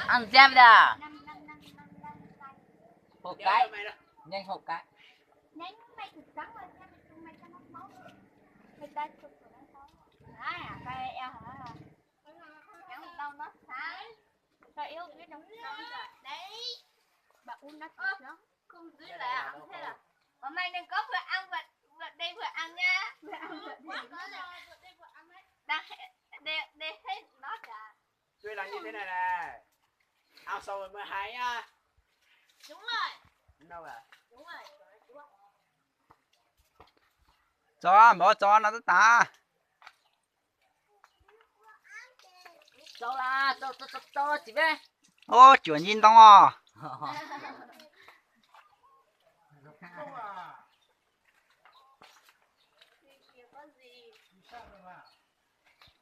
Ăn dép da. Hộp cái. Nhanh hộp cái. Bà u nó thịt lắm. Ủa mày đừng có vừa ăn vừa, vừa đi vừa ăn nha. Đang đi, đi hết nó kìa. Tôi làm như thế này nè. Ăn xong rồi mới hái nhá. Đúng rồi. Đâu à? Đúng rồi. Tso, mov tso no tab tas. Ua cuam nci ntoo os.